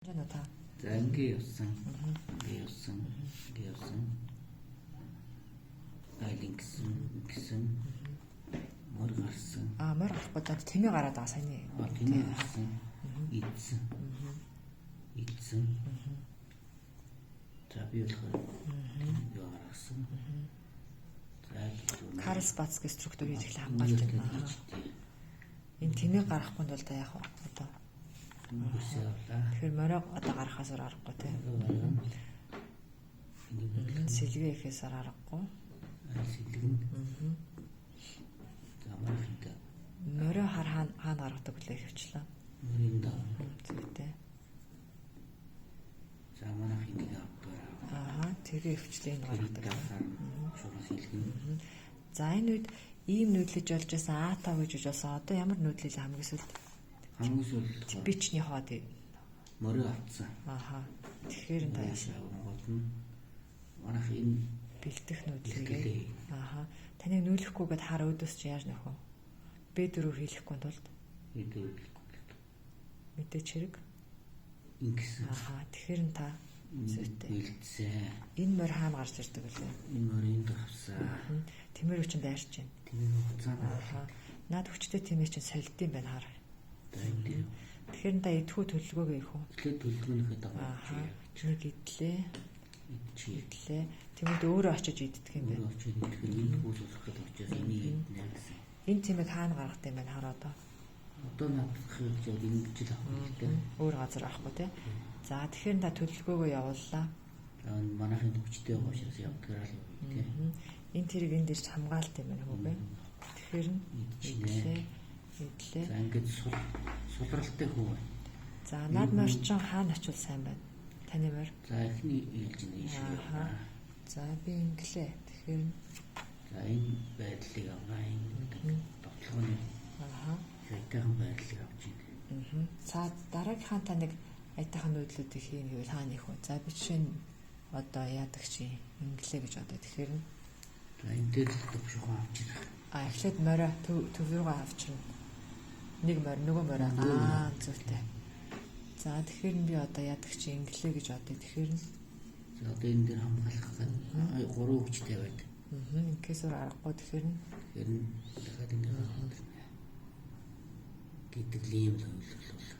Жана та. За ингээ явсан. Ингээ явсан. Ингээ явсан. Айл ингэсэн, ингэсэн. Морь гарсан. Аа, морь гарахгүй даа, тэмээ гараад байгаа саяны. Аа, тэмээ гарсан. Идсэн. Идсэн. За би болохоор юу гаргасан. За Карлсбадский структур хийж эхлэх хамгаалт юм аа. Энэ тэмээ гаргахгүй бол та яах вэ? Одоо. Үсээ авлаа. Тэгэхээр морио одоо гаргахаас өөр аргагүй тий. Сэлгээ ихэхээс аргагүй. Сэлгэн. За манайхтай. Морио хар хаана хаана гаргадаг вүлээ хөвчлээ. Мөрийн даа. Зүйтэй. За манайх энийг авдаг. Аа, тэргээ хөвчлээ энэ гаргадаг. Шуурга сэлгэн. За энэ үед ийм нүүдлэж болж байсан А5 гэж үж болсон. Одоо ямар нүүдлэл хамгийн сүүлд? Хамгийн сүүлд Типичний хоо тий. Морио авцсан. Ааха. Тэгэхээр та яасан? Гол нь манайх энэ бэлдэх нүүдлэгээ. Ааха. Таныг нүүлэхгүйгээд хар өөдөөс чи яаж нөхөө? Б4 хийлэхгүй тулд B4 хийлэхгүй. Мэдээч хэрэг. Ингэсэн. Ааха. Тэгэхээр нь та зүйтэй. Бэлдсэн. Энэ морь хаана гарч ирдэг вүлээ? Энэ морь энд авсан. Тэмэр хүчин дайрч байна. Тэмэр хугацаанд. Ааха. Наад хүчтэй тэмээ чинь солидсон байна хар. За энэ дээр. Тэгэхээр та идэхүү төлөвлөгөөгөө их үү? Эхлээд төлөвлөгөөнийхөө дагуу. Нэг идлээ. Идчихье. Идлээ. Тэмээд өөрөө очиж иддэг юм байна. Өөрөө очиж идэх нь энд хүүс болох гэдэг учраас энийг иднэ гэсэн. Энэ тэмээг хаана гаргах юм бэ хар одоо? Одоо надад хэлж яг ингэж л авах хэрэгтэй. Өөр газар авахгүй тий. За тэгэхээр та төлөвлөгөөгөө явууллаа. За манайхын хүчтэй байгаа учраас явдгаар л явъя тий. Энэ тэрийг энд ирж хамгаалт юм байна хүүгээ. Тэгэхээр нь идлээ. Идлээ. За ингээд сулралтай хүү байна. За над морчин хаана очивол сайн байна? Таны морь. За эхний ээлж нь ийш явна. За би инглээ. Тэгэхээр за энэ байдлыг авна. Энэ довтлогооны аятайхан байдлыг авч байна. За дараагийнхаа та нэг аятайхан нүүдлүүдийг хийн гэвэл хаана их вэ? За би жишээ нь одоо яадаг чи инглээ гэж бодоо. Тэгэхээр нь за энэ дээр л төвшөхөн авч ирэх. А эхлээд морио төв рүүгээ авчирна. Нэг морь, нөгөө морио. Аа зүйтэй. За тэгэхээр нь би одоо яадаг чи инглээ гэж бодъё. Тэгэхээр нь за одоо энэ дээр хамгаалах гээд 3 хүчтэй байд. Инкээс өөр аргагүй. Тэгэхээр нь тэгэхээр нь дахиад ингэ гэдэг ийм л ойлголт.